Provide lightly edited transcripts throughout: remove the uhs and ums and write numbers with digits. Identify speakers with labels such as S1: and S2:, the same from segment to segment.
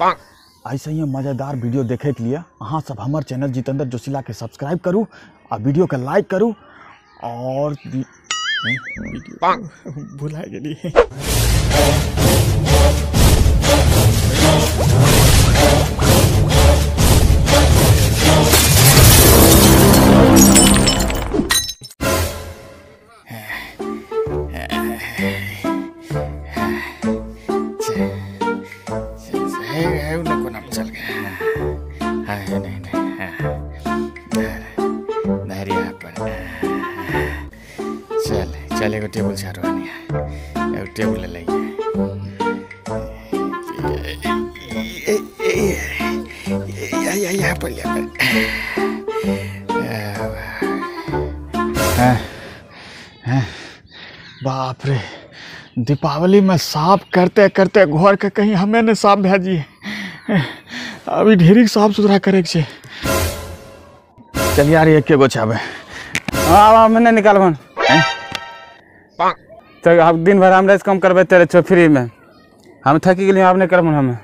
S1: ऐसे ही मज़ेदार वीडियो देखे के लिए अहाँ सब हमार चैनल जितेंद्र जोशीला के सब्सक्राइब करू आ वीडियो के लाइक करू और भुला गेली।
S2: चल गया। हाँ नहीं नहीं धैर्य पर चल चल एगो टेबुल झाड़ू एगो टेबुल ले यहाँ पर
S1: बाप रे, दीपावली में साफ करते करते घर के कहीं हमें ने साफ भेजिए। अभी ढेरी साफ सुथरा करे के। चल यार एक गो छाबे
S3: मैंने निकालबन तो अब दिन भर हम कम करबे तेरे छो फ्री में। हम थकी गेलियै, आब नहीं करबन हमें।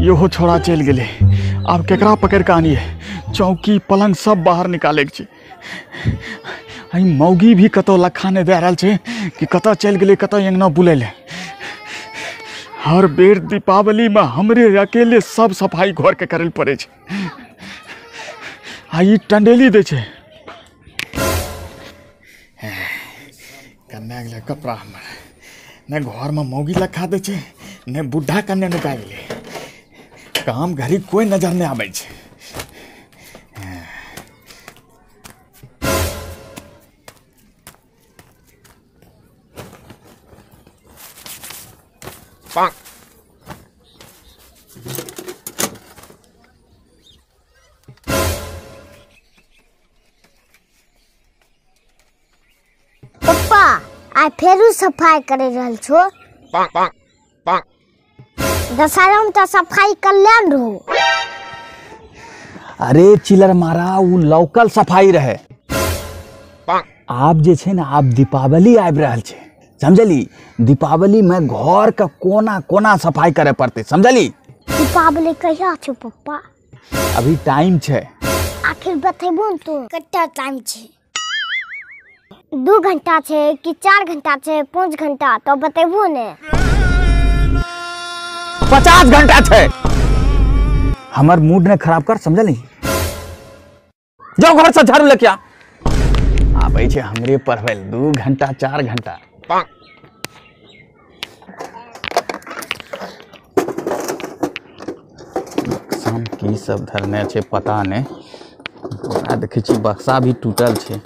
S1: यो छोड़ा चल गेलै, आब केकरा पकड़ के आनिए। चौकी पलंग सब बाहर निकाले के। मौगी भी कतौ लखा नहीं दे रहल छै कि कतऽ चलि गेलै, कतऽ अंगना बुलै ले। हर बेर दीपावली में हमरे अकेले सब सफाई घर के करे पड़े छै। आ ई टंडेली दै छै। कन्या गेलै कपड़ा हमर, ने घर में मौगी लखा दै छै ने बुढ़ा कन्या नुका गेलै। काम घड़ी कोई नजर नहीं आबै छै।
S4: पप्पा आइ फेरू सफाई करे रहल छो। दशहरा में तो सफाई कर लेन रहो।
S1: अरे चिलर मारा, उ लोकल सफाई रहे। आप जे छे ना, आप दीपावली आबि रहल छे, समझली? दीपावली में घर का कोना कोना सफाई करे पड़ते, समझली?
S4: दीपावली कहिया छो पप्पा?
S1: अभी टाइम छे।
S4: आखिर बतेबो न तू कत्ता टाइम छे? 2 घंटा छे कि 4 घंटा छे, 5 घंटा? तो बतेबो ने।
S1: 50 घंटा छे। हमर मूड ने खराब कर, समझली? जाओ घर से झाड़ू लेके आ। आबै छे हमरे पढ़बै 2 घंटा 4 घंटा। की सब धरने छे पता नहीं। देखे छी बक्सा भी टूटल छे।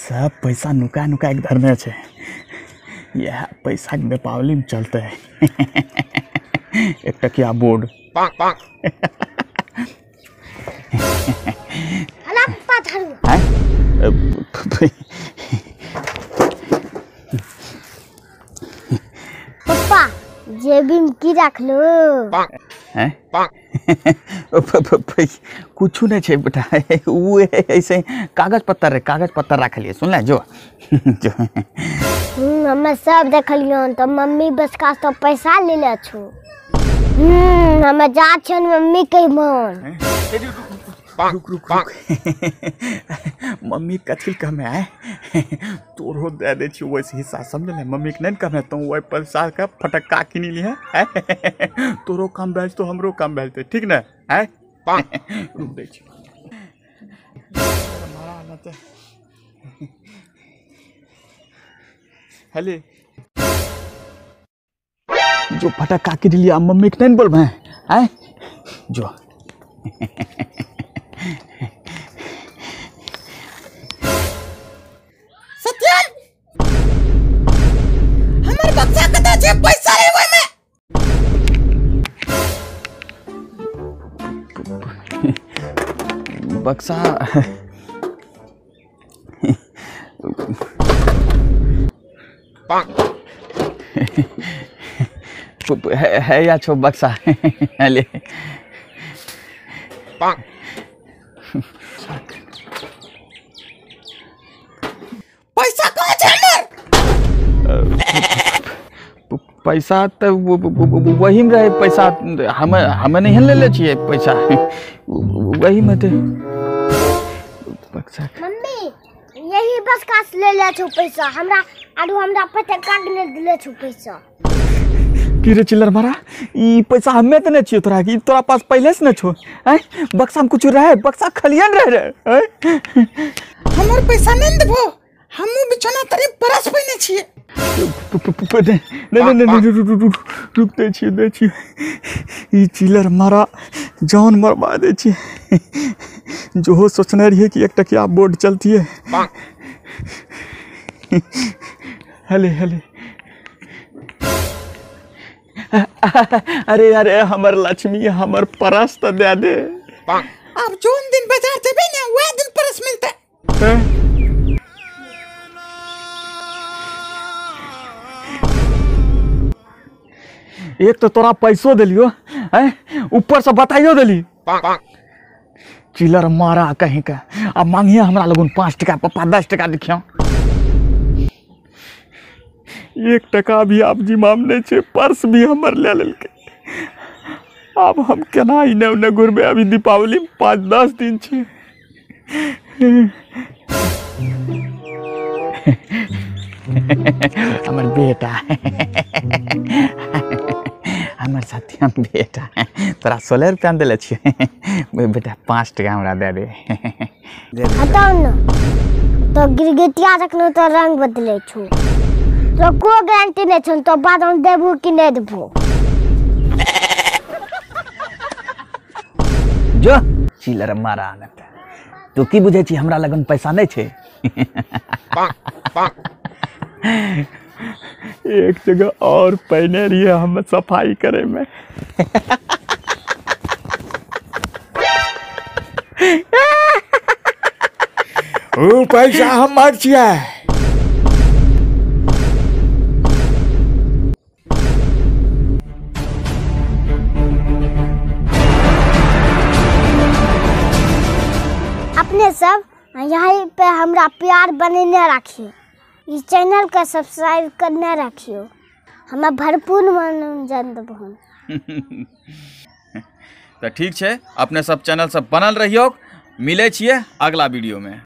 S1: सब पैसा नुका नुका के धरने छे। यह पैसा के दीपावली में चलते है। एक टकिया बोर्ड।
S4: पप्पा जेबी में की रखलो?
S1: कुछ नहीं छे बेटा, वो ऐसे कागज पत्तर रे, कागज पत्तर रखलिए। सुन ले जो जो
S4: हमें सब देखलियो तो मम्मी बस का तो पैसा ले ले छो। हमें जा छन मम्मी कहिबन।
S1: रुक रुक रुक, मम्मी कथी कहमे आए तोरो दे दे छी वैसे हिस्सा, समझले? मम्मी के नहीं कहमे तो वही पैसा का फटक्का किनी लिहे। तोरो काम भए तो हमरो काम भए जेतै, ठीक ने? आय रुक दै छी। मारा न ते हेले जो फटक्का किन लिया, मम्मी के नहीं बोलबे आय जो।
S5: सत्यन, हमर बक्सा कतऽ छै? पैसा रे ओहिमे।
S1: बक्सा है या छो बक्सा ले।
S5: पैसा कहाँ छै हमर?
S1: पैसा तो वही में रहे पैसा, हमें नहीं ले ले छियै पैसा, वही में थे बक्सा।
S4: मम्मी यही बक्सा से ले ले छो पैसा हमरा, आरू हमरा पटका के नहीं दिले छो पैसा।
S1: की रे चिल्लर मारा, ई पैसा हमें तो नहीं छियो तोरा, ई तोरा पास पहले से न छो। हैं बक्सा में कुछ रहे, बक्सा खलियन रहे रे।
S5: हमर पैसा नहीं देबो, हमू बिछौना तरी परस पहिने छियै।
S1: नहीं नहीं नहीं रुक रुक दे छियै दे छियै। ई चिल्लर मारा जान मरवा दे छियै। जो सोचने रहियै कि एक टकिया बोर्ड चलती है। हेले हेले अरे अरे हमर लक्ष्मी हमर परस तो दे दे।
S5: अब जोन दिन बाजार जेबे ने वह दिन परस मिलते।
S1: एक तो तोरा पैसो दिलियो हैं, ऊपर से बताइयो दिली। चिलर मारा कहीं का, अब मांगिए हमरा लगुन 5 टका पप्पा 10 टका दिखियो। 1 टका भी आप जिमाम नहीं छे, पर्स भी हमर ले लेलके। अब हम केना इने उने घुरबे, अभी दीपावली 5-10 दिन छे। हमर बेटा हमर साथियम बेटा तोरा 16 रुपया देले छियै बेटा, 5 टका हमरा दे दे।
S4: हटाउ न तो गिरगिटिया रखनो तो रंग बदले छो, तो को गारंटी नहीं छो तो बाद हम देबू कि नहीं देबू।
S1: जो चिलर मारा न तू की बुझे छी हमरा लगन पैसा नहीं छे। एक जगह और पहने रहिए हम सफाई करे में।
S2: ओ पैसा हमर छियै।
S4: अपने सब यहीं पे हमरा प्यार बनेने रखियो, इस चैनल का सब्सक्राइब करने रखियो, हमें भरपूर मनोरंजन देबो।
S1: तो ठीक है, अपने सब चैनल सब बनल रहियो, मिले छियै अगला वीडियो में।